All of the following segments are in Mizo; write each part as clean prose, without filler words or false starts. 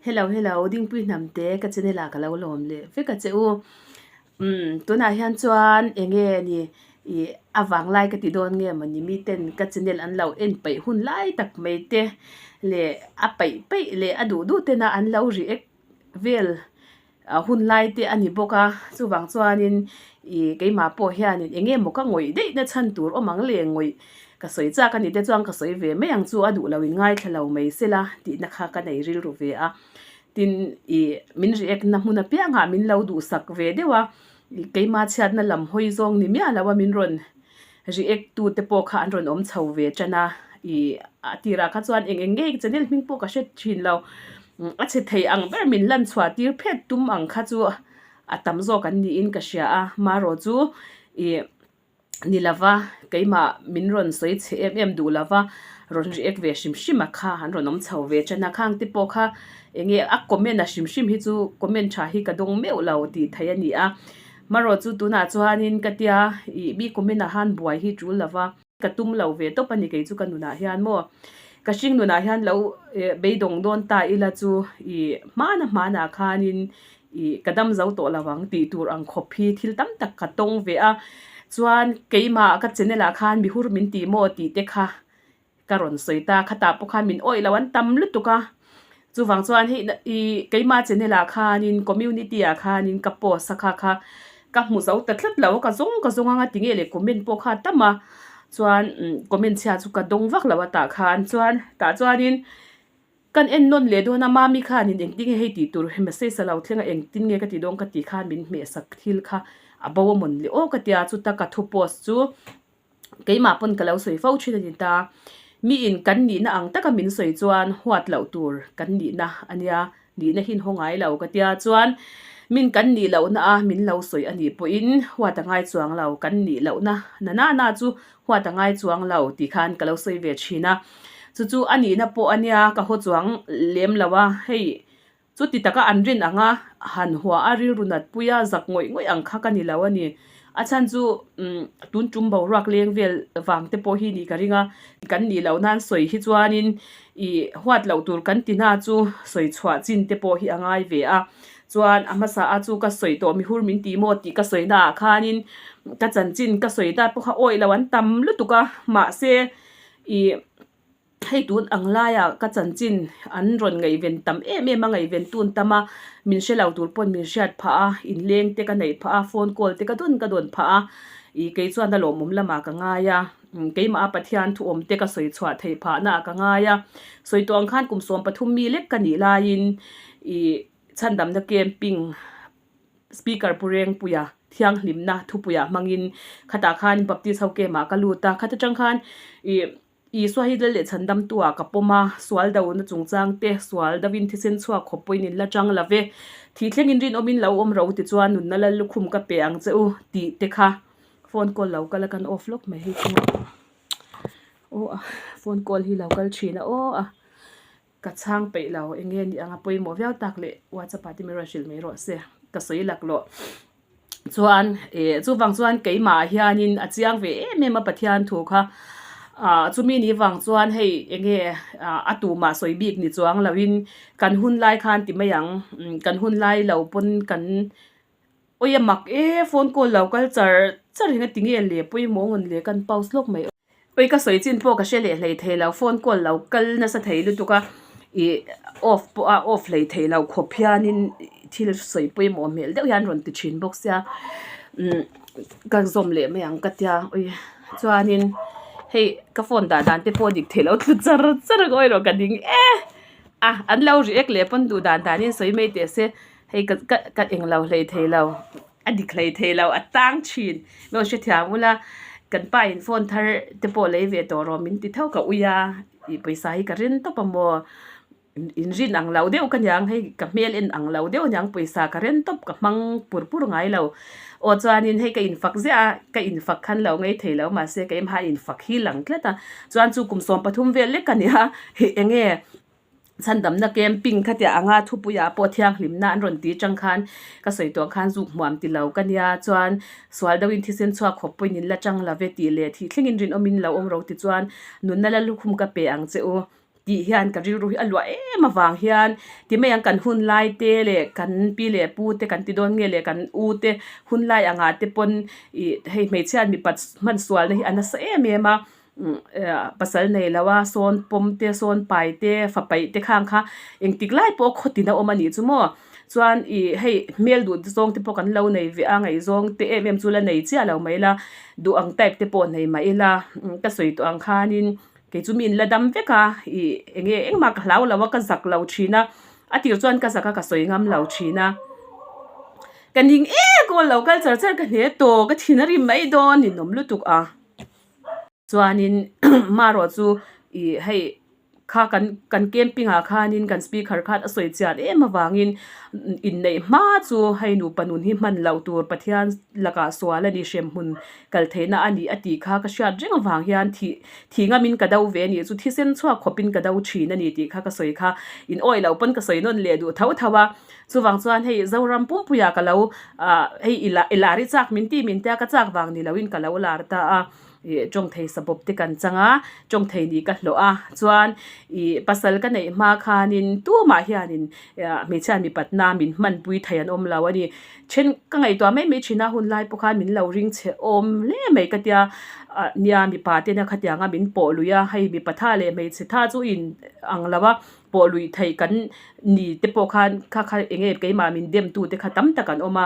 Hello hello Dingpui Hnamte ka channel ah ka lo lawm leh vek a che u. Umm tunah hian chuan eng nge ni ih a vang lai ka ti dawn nge mawni miten ka channel an lo en peih hun lai tak mai te leh a peih peih leh a duh duh tena an lo react vel a hun lai te a ni bawk a chuvang chuanin ih keimah pawh hianin eng nge maw ka ngawih daih na chhan tur awm ang le ngawih ka sawi chak a ni te chuan ka sawi ve mai ang chu a duh lo in ngaithla lo mai sela tih na kha ka nei rilru ve a tin ih min react na hmun apiangah min lo duhsak ve deuh a ih keimah chhiatna lam hawi zawng ni miah lo a min rawn react tu te pawh kha an rawn awm chho ve tan a ih a tirah kha chuan eng eng nge channel hming pawh ka hre thin lo a chhe thei ang ber min lan chhuah tir phet tum ang kha chu a tam zawk an niin ka hria a marawh chu ih ni lova keimah min rawn sawi chhe em em duh lova rawn react ve hrim hrim a kha an rawn awm chho ve tan a khang te pawh kha eng nge a comment a hrim hrim hi chu comment tha hi ka dawng meuh lo tih theih a ni a. Marawh chu tunah chuanin ka tia ih mi comment ah han buai hi tul lova ka tum lo ve tawp a ni kei chu ka nunah hian maw ka hring nunah hian lo eh beidawng dawn ta ila chu ih hmana hmanah khanin ih ka dam zo tawh lo ang tih tur ang khawp hi thil tam tak ka tawng ve a chuan keimah ka channel ah khan mihur min tih maw tih te kha Ka rawn sawi ta, khatah pawh khan min awih lo an tam lutuk a, chuvang chuan hei ih keimah channel ah khanin community ah khanin ka post a kha kha ka hmu zo ta tlat lo a, ka zawng ka zawng anga tinge leh comment pawh kha a tam a, chuan comment chhia chu ka dawng vak lo a tah khan chuan tah chuanin kan en nawn leh dawn a mami khanin engtin nge hei tih tur message a lo thleng a engtin nge ka tih dawn ka tih khan min hmehsak thil kha a bo a mawn le aw ka tia chuta ka thu post chu. Keimah pawn ka lo sawi fo thin a ni ta. Miin kan nihna ang taka min sawi chuan huat loh tur kan nihna a nia, nihna hi inhaw ngai lo ka tia chuan min kan nih lohna a min lo sawi a nih pawhin huat a ngai chuang lo, kan nih lohna na na na chu huat a ngai chuang lo tih khan ka lo sawi ve thin a. Chu chu a nihna pawh a nia ka haw chuang lem lo a, hei Chuti taka an rin anga han hua a rilru natpui a zak ngawih ngawih ang kha ka ni lo a ni. A chhan chu umm tun tum boruak leng vel vang te pawh hi nih ka ring a, kan nih loh nan sawi hi chuanin ih huat loh tur kan ti hna chu sawi chhuah chin te pawh hi a ngai ve a. Chuan a hmasa a chu ka sawi tawh mihur min ti maw tih ka sawi naah khanin ka chanchin ka sawi dan pawh kha awih loh an tam lutuk a, mahse ih. Hei tun ang laiah ka chanchin an rawn ngaihven tam em em a, ngaihven tun tam a, min hre lo tur pawn min hriat phah a, inleng te ka neih phah a, phone call te ka dawn ka dawn phah a, ih kei chuan a lawmawm lamah ka ngai a, keimah a Pathian thuawm te ka sawi chhuah theih phahna ah ka ngai a, sawi tawh ang khan kum 13 mi lek ka nih laiin ih chhandamna camping Speaker Pu Rengpuia thianghlimna thupuiah hmangin khatah khan Baptist ho camp ah ka lut a, khat atang khan ih. Isua hi lal leh chhandamtu ah ka pawm a, sual dona chungchang te, sual dovin thisen chhuak khawp pawhin in la chang lo ve. Thih thlengin rinawmin lo awm ro ti chuan nunna lal lukhum ka pe ang che u tih te kha phone call lo kal a kan off lawk mai hi chu aw a phone call hi lo kal thin a aw a. Ka chhang peih lo, eng nge ni anga pawimawh viau tak leh WhatsApp ah te min rawn hrilh mai rawh se, ka sawi lak loh. Chuan eh chuvang chuan keimah ah hianin a chiang ve em em a Pathian thu kha ah chumi ni vang chuan hei eng nge ah a tumah sawi bik ni chuang loin kan hun lai khan ti mai ang kan hun lai lo pawn kan Awi a mak e, phone call lo kal char char eng a ti nge le pawimawh ngawn le kan pause lawk mai. Awi ka sawi chin pawh ka hre leh hlei thei lo, phone call lo kal nasa thei lutuk a, ih off pawh a off hlei thei lo khawp hianin thil sawi pawimawh hmel deuh hian rawn ti thin bawk sia, umm ka zawm leh mai ang ka tia awi chuanin hei ka phone dah dan te pawh dik thei lo thlu char char ang awi rawh ka ding e a an lo react leh pawn duh dan danin sawi mai teh se. Hei ka ka ka englo hlei thei lo a dik hlei thei lo a tang thin lo hrethiam ula kan pa in phone thar te pawh lei ve tawh rawh min ti tho ka ui a ih pawisa hi ka rin tawp a maw in rin ang lo deuh ka niang hei ka hmel en ang lo deuh aniang pawisa ka ren tawp ka hmang pur pur ngai lo aw chuanin hei ka infak ziah a ka infak khan lo ngei thei lo mahse ka em ha infak hi lang tlat a chuan chu kum 13 vel lek ka nia ih eng nge. Chhandamna camping kha tiah anga thupuiah pawh thianghlimna an rawn ti chang khan ka sawi tawh ang khan zuk hmuam ti lo ka nia chuan sual deuhin thisen chhuak khawp pawhin in la chang lo ve tih leh thih thlengin rinawmin lo awm ro ti chuan nunna la lukhum ka pe ang che u Tih hian ka rilru hi a luah em avang hian ti mai ang kan hun lai te leh kan pi leh pu te kan ti dawn nge leh kan u te hun lai angah te pawn ih hei hmeichhia mipat hman sualna hi a nasa em em a pasal nei lo a sawn pawm te sawn pai te fa paih te khang kha engtik lai pawh khaw tin a awm a nih chu maw chuan ih hei hmel duh zawng te pawh kan lo nei ve a ngaihzawng te em em chu la nei chiah lo mai ila duh ang type te pawh nei mah ila ka sawi tawh ang khanin. Kei chu mi in la dam vek a, ih eng nge engmah ka hlau lo a, ka zak lo thin a, a tir chuan ka zak a ka sawi ngam lo thin a. Ka ning em aw lo kal char char ka hne tawh, ka thin a rim mai dawn ninawm lutuk a. Chuanin marawh chu ih hei kha kan kan camping ah khanin kan speaker khan a sawi chian em avangin inneih hma chu hei nupa nun hi hman loh tur Pathian lakah sual a ni hremhmun kal theihna a ni a tih kha ka hriat reng avang hian thih thih ngamin ka do ve a nih chu thisen chhuak khawpin ka do thin a ni tih kha ka sawi kha in awih loh pawn ka sawi nawn leh duh tho tho a chuvang chuan hei Zoram pumpuiah ka lo ah hei i la i lar i chak min ti min tia ka chak vang ni loin ka lo lar ta a ih tawngthei sabawp te kan chang a tawngthei nih ka hlawh a chuan ih pasal ka neih hma khanin tumah hianin hmeichhia mipatna min hmanpui thei an awm lo a ni. Then ka ngaihtuah mai mai thin a, hun lai pawh khan min lo ring chhe awm hle mai ka tia, ah nia mipa tena khatianga min pawh lui a, hei mipa tha leh hmeichhe tha chu in ang lo a, pawh lui theih kan ni te pawh khan kha kha eng nge keimah min dem tu te kha tam tak an awm a,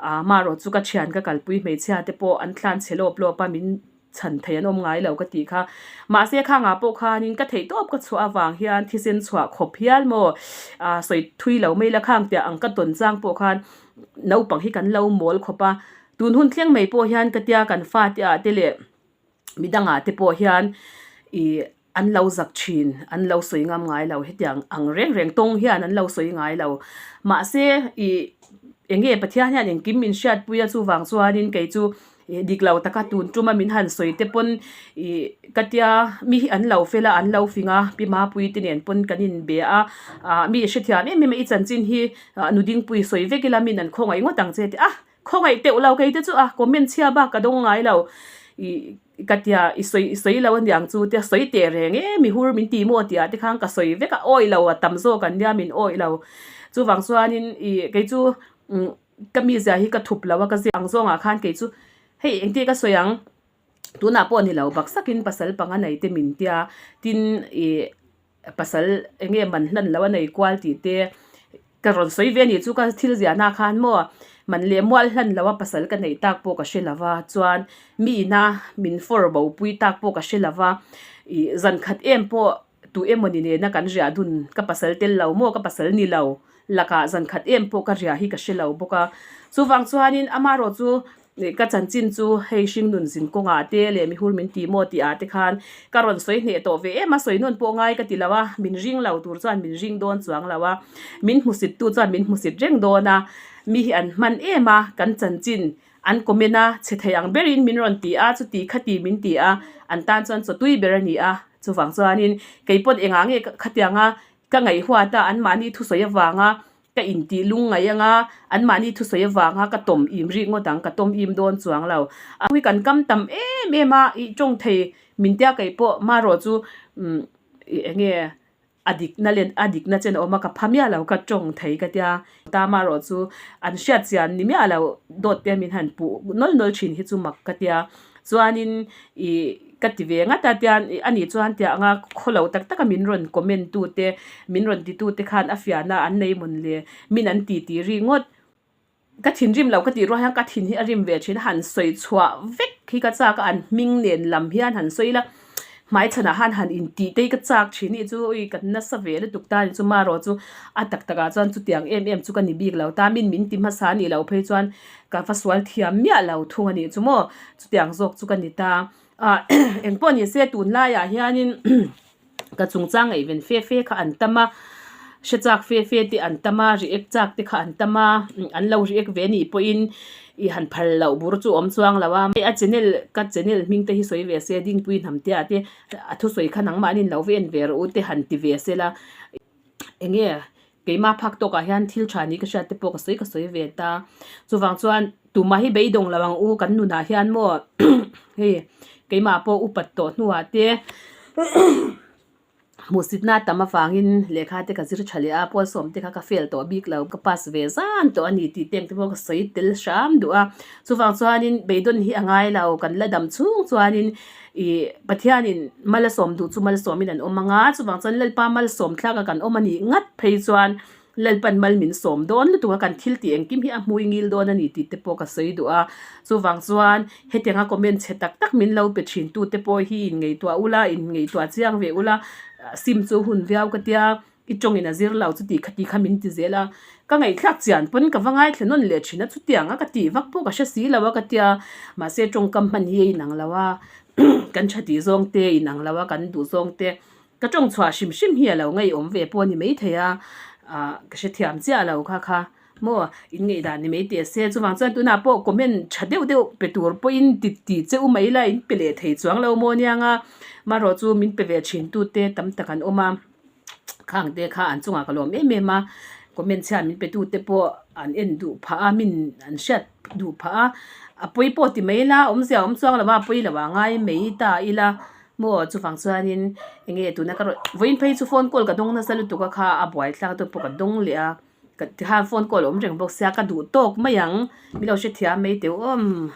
ah marawh chu ka thian ka kalpui hmeichhia te pawh an thlan chhe lawp lawp a min chhan thei an awm ngai lo ka tih kha. Mahse khangah pawh khanin ka theih tawp ka chhuah avang hian thisen chhuah khawp hial maw ah sawi thui lo mai la khang tiah ang ka tawn chang pawh khan naupang hi kan lo mawl khawp a. Tun hun thleng mai pawh hian ka tia kan fate ah te leh midangah te pawh hian ih An lo zak thin, an lo sawi ngam ngai lo, hetiang ang reng reng tawng hian an lo sawi ngai lo. Mahse, ih eng nge Pathian hian engkim min hriatpui a, chuvang chuanin kei chu ih dik lo taka tun tuma min han sawi te pawn ih ka tia mi hi an lo fel a, an lo fing a, Pi Mapuii te nen pawn kan inbe a, ah mi hrethiam em em a, i chanchin hi nudingpui sawi vek ila min an khawngaih ngawt ang che ti a, khawngaih teuh lo kei te chu a, comment chhia bak ka dawng ngai lo ih. Ka tia, i sawi i sawi lo aniang chu tia sawi teh reng e, mi hur min ti maw tih ah te khan ka sawi vek a, awih lo a tam zawk an nia min awih lo. Chuvang chuanin i kei chu umm ka mizia hi ka thup lo a, ka zia ang zawngah khan kei chu hei engtin ka sawi ang tunah pawh ni lo baksakin pasal panga nei te min tia tin i Pasal eng nge man hlan lo a nei kual tih te ka rawn sawi ve a nih chu ka thil ziahna khan maw man leh mual hlan lo a pasal ka neih tak pawh ka hre lo va chuan mi ina min fawr bo pui tak pawh ka hre lo va ih zan khat em pawh tu emawni nena kan riah dun ka pasal tel lo maw ka pasal ni lo lakah zan khat em pawh ka riah hi ka hre lo bawk a chuvang chuanin amaherawh chu Ka chanchin chu hei hringnun zin kawngah te leh mihur min ti maw tih ah te khan ka rawn sawi hneh tawh ve em a, sawi nawn pawh ngai ka ti lo a, min ring lo tur chuan min ring dawn chuang lo a, min hmusit tu chuan min hmusit reng dawn a, mi hi an hman em a, kan chanchin an comment a, chhe thei ang berin min rawn ti a, chuti khati min ti a, an tan chuan chawtui ber a ni a, chuvang chuanin keipawn engah nge khatianga ka ngaihhuat a, anmahni thusawi avanga Ka intih lungngaih anga anmahni thusawi avanga ka tawm im rik ngawt ang, ka tawm im dawn chuang lo. A hi kan kam tam em em a, ih tawng thei min tia kei pawh marawh chu umm ih eng nge a dikna len a dikna chen a awm a, ka pha miah lo ka tawng thei ka tia. Ta marawh chu an hriat chian ni miah lo dawt te min han puh nawl nawl thin hi chu mak ka tia. Chuanin ih ka ti ve ngat a tian ih ani chuan tiah anga khaw lo tak tak a min rawn comment tu te min rawn ti tu te khan a fiahna an nei mawn le min an ti tih ri ngawt ka thinrim lo ka tih rual hian ka thin hi a rim ve thin a han sawi chhuah vek hi ka chak a an hming nen lam hian han sawi ila hmaichhanah khan han intih te hi ka chak thin hi chu ui ka nasa ve lutuk ta a ni chu marawh chu a tak takah chuan chutiang em em chu ka ni bik lo ta min min ti hmasa a nih loh phei chuan Ka va sual thiam miah lo thung a nih chu maw? Chutiang zawk chu ka ni ta. Ah engpawh ni se tunlaiah hianin ka chungchang ngaihven fe fe kha an tam a, hre chak fe fe te an tam a, react chak te kha an tam a, an lo react ve nih pawhin i han phal loh bur chu awm chuang lo a. A channel ka channel hming te hi sawi ve se Dingpui Hnamtea te a thusawi kha nangmahni lo va en ve rawh u te han ti ve se la. Enge Keimah phak tawkah hian thil tha ni ka hriat te pawh ka sawi ka sawi ve ta. Chuvang chuan tumah hi beidawng lo ang u kan nunah hian maw hei keimah pawh upat tawh hnuah te. Hmuhsitna tam avangin lehkha te ka zir tha leh a, pawl sawm te kha ka fail tawh bik lo, ka pass ve zan tawh a ni tih te ang te pawh ka sawi tel hram duh a. Chuvang chuanin beidawn hi a ngai lo, kan la dam chhung chuanin ih Pathianin mal a sawm duh chu malsawmin an awm ang a, chuvang chuan Lalpa malsawm thlak a kan awm a nih ngat phei chuan Lalpan mal min sawm dawn lutuk a, kan thil tih engkim hi a hmui ngil dawn a ni tih te pawh ka sawi duh a. Chuvang chuan hetianga comment chhe tak tak min lo pe thin tu te pawh hi in ngaihtuah ula, in ngaihtuah chiang ve ula, sim chu hun viau ka tia, i tawngin a zir lo chuti kha ti kha min ti zel a. Ka ngaihthlak chian pawn ka va ngaithla nawn leh thin a, chutianga ka tih vak pawh ka hre si lo a ka tia, mahse tawngkam hman hi a inang lo a, kan tha tih zawng te a inang lo a, kan duh zawng te. Ka tawng chhuah hrim hrim hi a lo ngeiawm ve pawh a ni maithei a, ah ka hrethiam chiah lo kha kha maw in ngaihdan ni mai teh se. Chuvang chuan tunah pawh comment tha deuh deuh pe tur pawhin ti ti che u mai la in pe leh thei chuang lo maw aniang a, marawh chu min pe ve thin tute tam tak an awm a, khang te kha an chungah ka lawm em em a, comment chhiat min pe tute pawh an en duh phah a, min an hriat duh phah a, a pawi pawh ti mai la awmzia awm chuang lo a, a pawi lo ah ngai mai ta ila. Maw chuvang chuanin eng nge tuna ka rawn vawiin phei chu phone call ka dawng nasa lutuk a kha a buai thlak deuh pawh ka dawng leh a ka tikhan phone call a awm reng bawk sia ka duh tawk mai ang min lo hrethiam mai teh awm.